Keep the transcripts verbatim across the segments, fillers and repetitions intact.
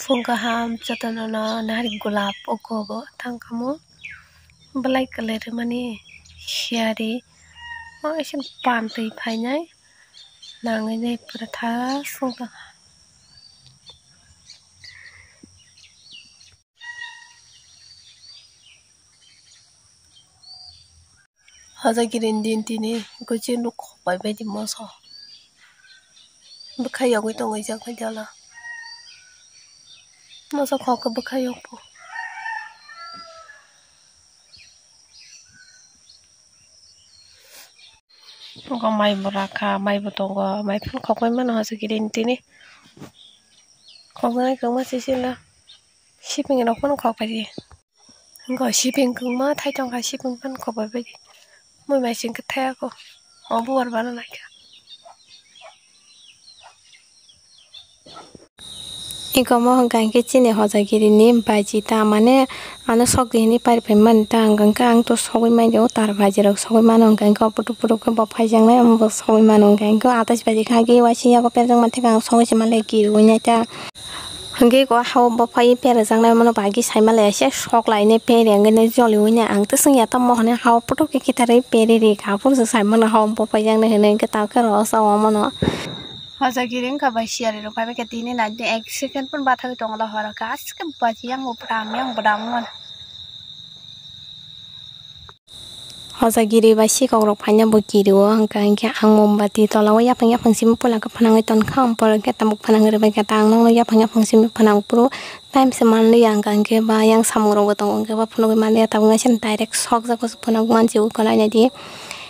Phung kaham jotono no nari gulap o kobo tang kamo. Belai kwlai rwmani siyari o isen pan twi phainai nangwi nai pura thas wng tongkha. Hojagiri din tini gujin nuk khokbai bai di moso. Bwkha yogwi tongwi jak bai dala. Moso khok bwkha yokbo. Ngo mai bo rakha, mai bo tongo, mai phano khokbai mano hojagiri din tini. Khoknai kwbangma sisila. Siping rok phano khokbai di. Ngo siping kwbangma thai tongkha, siping phano khoboi bai di. Mui mai sing khe thai ako. O buwar bana naikha. Iko mo hwnkha hwnkhe chini hojagiri ni baji ta mane ano sok di hinwi pari phai mani ta hwnkha hwnkhe ang to sogwi manya o tar baji rok sogwi mano hwnkha hwnkhe o putuk putuk khe bo phai jaknai omo bo sogwi mano hwnkha hwnkhe o atais baji kha hwnkhe waising yago perjak manthaikha ang sogwi se manlai kiriwi nai ta. Hwnkhe eko hao bophai perajaknai mano bagwi saima laiya se sok lainai pere wngwi nai joliwi nai ang tei swngya tamo hinwi hao putok khe kitarwi pere rikha phuru se saimano hao bophai jaknai hinwi hwnkhe takhe rw sa omono. Hojagiri wngkha bai siyari rok phaibai khe tini nai di ek second phano bathagwi tongo horo khe aske baji yang bo bwdam yang bwdam wngmano. Hojagiri bai sikok rok phaina bo kirio hwnkha hwnkhe ang mombati tola o yaphang yaphang simi pulakhe phanangwi tonkha ang pore khe tabuk phanangwi rwbaikha ta ang nokno yaphang yaphang simi phanang phuru time se manliya hwnkha hwnkhe ba yang samung rokbo tongo hwnkhe ba phunugwi manliya tabuk naising direct sokjago se phunuk mansi uko nainai di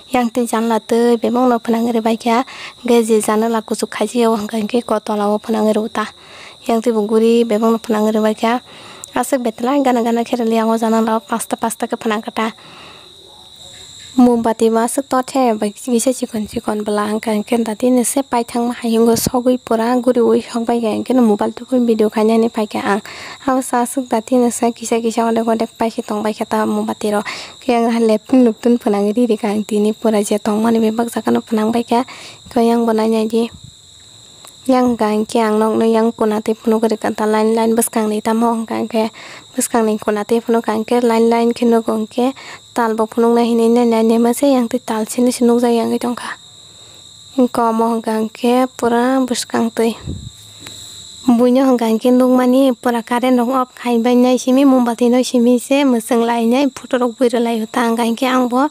yang tei janla tei bebak no phanangwi rwbaikha hwnkhe je janala kuchuk khaijak ya hwnkha hwnkhe ko tola o phanangwi rwta yang tei bo guri bebak no phanangwi rwbaikha aswk betla gana gana khe rwliya o janala o pasta pasta khe phanangkha ta. Mombati bo aswk tothe bai kisa chikon chikon bwla hwnkha hwnkhe datino se paithakma hayungo sogwi pura guriwi sokbaikha hwnkhe mobile tubui video khainani phaikha ang. Abo se aswk datino se kisa kisa odek odek paikhe tongbaikha ta mombati rok khe ang hai leptun luptun phwnangwi rikha ang tini pura je tongmani bebak jagano phwnangbaikha khe yang bo nainai di. Yang hwnkha hwnkhe ang nokno yang kuna tei phunuk rwkha ta line line bwskangni tamo hwnkha hwnkhe bwskangni kuna tei phunukha hwnkhe line line khe nugo hwnkhe tal bo phunuknai hinwi nai nai naima se yang tei tal sini se nukjak yang tongkha. Hwnkhe omo hwnkha hwnkhe pura bwskang twi buino hwnkha hwnkhe nukmani pura current rok off khai bai nai simi mombati no simi se mwchwng lai nai photo rok bui rwlai o ta hwnkha hwnkhe ang bo.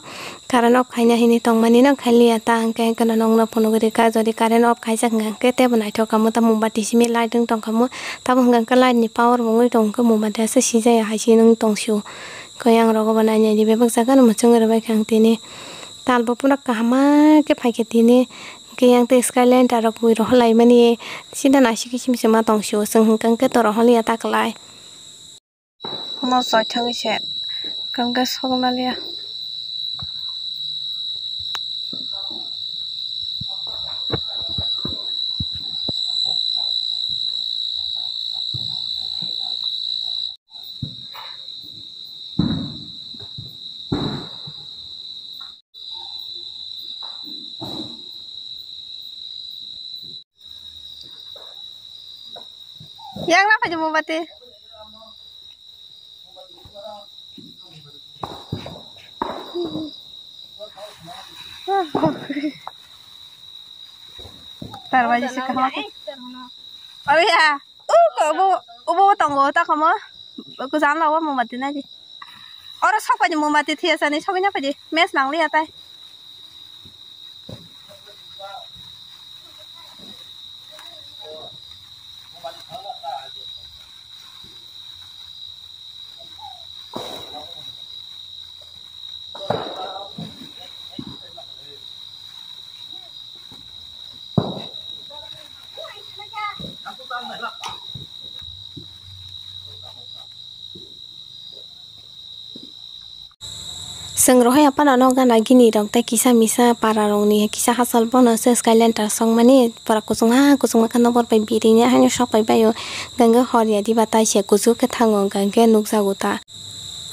Current off khaina hinwi tongmani no khailiya ta hwnkhe hwnkhe no nokno phunugwi rwkha jodi current off khaijak hwnkha hwnkhe teibo naithok kamo ta mombati simi light wng tongkha mo tamo hwnkha hwnkhe light ni power bo wngwi tongkhe mombati aswk sijaya hai se wng tongsio hwnkhe yang rogo bo nainai di bebak jagano mwchwngwi rwbaikha ang tini tal bo pura kahama khe phaikha tini hwnkhe yang tei sky lighter rok bui rohor laimani sida naisik kisim se ma tongsio chwng hwnkha hwnkhe to rohorliya ta kwlai. Omo choi thangwi se, hwnkhe sokna liya. Yang na phaji mombati. Tar baji se kaham. Oh ya, uh, ko ubo, ubo tongo ta kamo. Ko jan lawa mombati na ji. Oro sok phaji mombati thiya sani sok nya phaji. Mes nang liya tai. Chwng rohorya phano no gana gini rok tei kisa misa para rok ni kisa hachal bono se sky lighter sokmani pura kuchung ha kuchung ma khe nokbar bai birini haino sok pai bai o hwnkhe hor ya diba tai se kuchuk khe thango hwnkhe nukjago ta.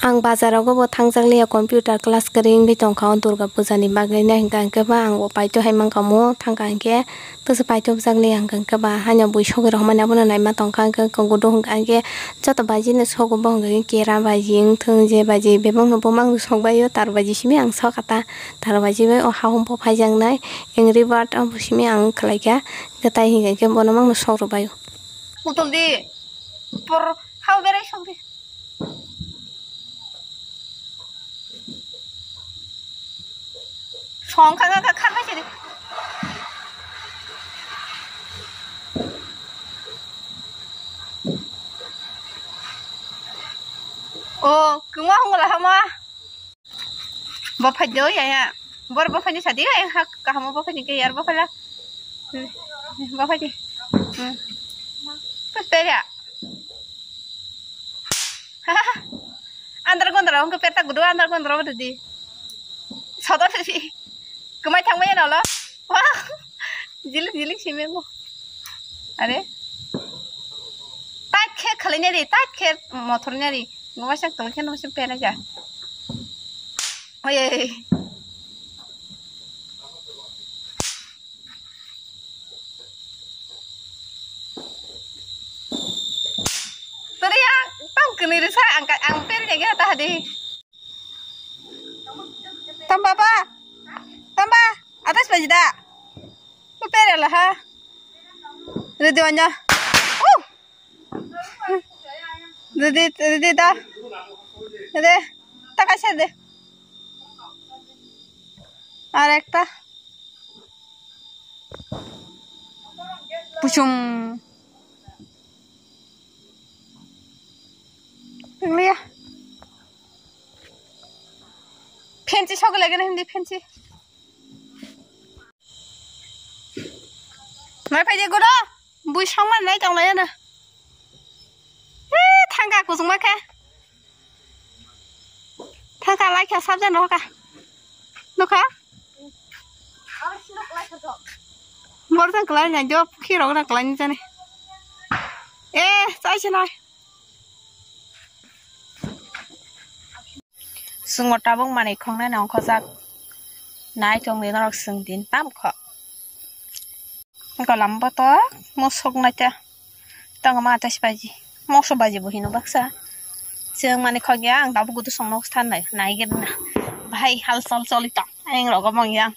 Ang bazar rogo bo thangjakliya, computer class kwrwi wngwi tongkha o Durga puja ni bagwi, nai hwnkha hwnkhe ba ang bo paito hai mankha mo thangkha hwnkhe. Twse paito bwsakliya hwnkha hwnkhe ba, haino bui sogwi rw hwnmani abono naima tongkha hwnkhe, hwnkhe gudo hwnkha hwnkhe joto baji no sogo bo hwnkha hwnkhe kera baji wngthung je baji bebak no bumang sok bai o tar baji simi ang sokha ta, tar baji bai o ha hum bo phaijaknai Angry Bird abo simi ang khlaikha, hwnkhe tai hwnkha hwnkhe bono mangno sok rw bai o. Putol di, por hao berai sok di. Song kha kha kha kha kha sidi. O, kungwa hongla hama. Bo phai do ya ya. Bor bo phai ni sadi ya ha kahamo bo phai ni ke yar bo phai la. Bo phai di. Hmm. Pe ya. Andar gondra hwnkhe peta gudu andar gondra bo di. Sodo sisi. Kwmai thangmaya nolo. Wah. Jilik jilik simi mo. Are. Tat khe khalai nari, tat khe mothor nari. Ngwa sak tong khe no sim pena ja. Oye. Turi ang tang kini risa ang ang peri lagi kata hadi. Tamba ba? Tamba? Atas baji da? Ko peri lah ha? Ridi wanya. Uh! Ridi, ridi da. Ridi. Takasa de. Arekta. Puchung. Liya. Phensi sogwi lagana hindi phensi. Nai phaidi gudo. Bui songma nai tong laiya na. He thangka kuchung ma khe. Thangka lai khe sabja no ka. Nukha? Bor jang klai nai jo pukhi rok na klai ni jani. Eh, chai se nai. Chwng o tabuk manwi khongnai nongkhojak. Nai tongdi norok chwng din tam kho. Golam boto mosok naita. Tong ma atais baji. Mosok baji bo hino baksa. Chwng manwi khogya ang tabuk gudu songno than nai. Nai gir na. Bahai hal chol choli tong. Ang rogo mong yang.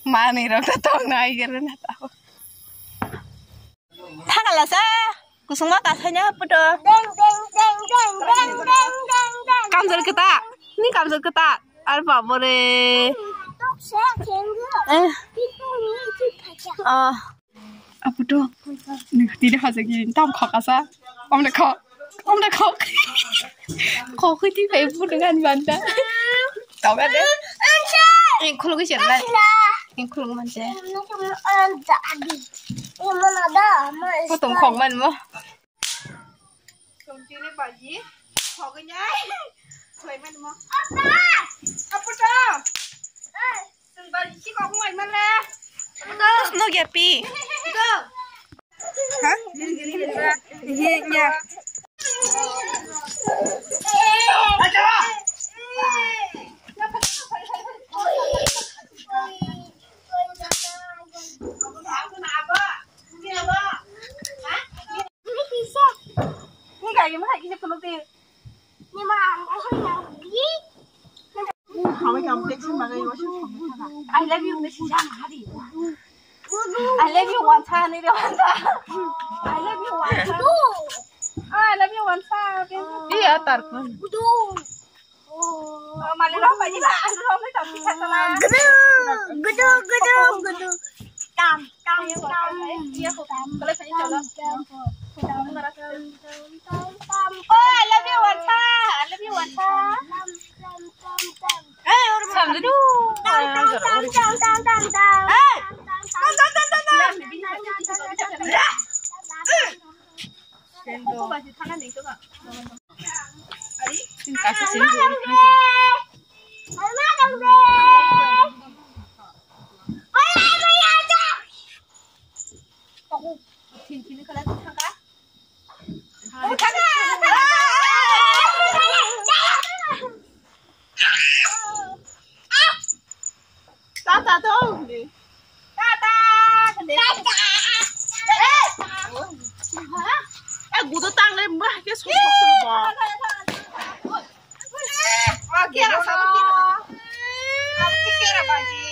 Manwi rok to tong nai gir na tabuk. Thakalasa, kusungma kasaina puto. Kamjor kita, ni kamjor kita. Ar babore. Eh. Ah. Aputo. Ni tiri haja ki tam khakasa. Omle kho. Omda khok. Khok hiti phai budu gan banda. Toga de. Eng khulugwi serna. Eng khulug manje. Potong khok man mo. Tongtini baji. Khogwi nyai. Khoi man mo. Aputo. Tong baji si khok man le. Aputo. Nugya pi. Go. Ha? Iya, iya. Ini kayak gimana? Ini penuh deh. Ini mah, aku yang beli. Hawai kamu teksi magai wasu. I love you, Miss Jang Hari. I love you, Wansa, ni de Wansa. I love you, Wansa. Oh, I love you, Wansa. Iya, tarkun. Gudu. Oh, mali lo, mali lo, anu lo, mali tapi kata lah. Gudu, gudu, gudu, gudu. Tam, tam, tam. Iya, tam. Kalau saya jalan. Tam, tam, tam, tam, tam. Oh, I love you, Wansa. I love you, Wansa. Tam, tam, tam, tam. Samjadu. Gudo tangle mah ke sok sok sok ba. Oh, kera sa, kera. Kera baji.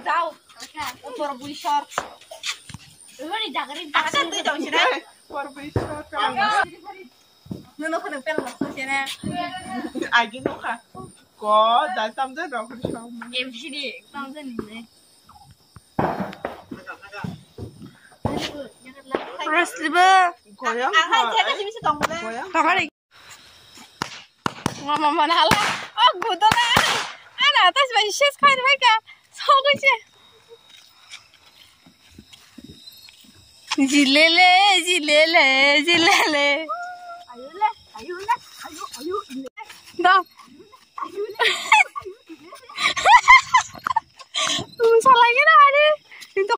Dao. Por bui sor. Ini jagari. Aksa tu jauh sini. Por bui sor. Nono kheno pel bak sini. Agi nukha. Ko, dal tam de rok sor. M C D tam de ni. Rosliba. Goyang. Ang hai jana sini si tong de. Goyang. Tamari. Mama mana hala. Oh, gudo na. Ana, tas bai ses khai bai ka. Sogo se. Jilele, jilele, jilele. Ayo le, ayo le, ayo, ayo. Dong.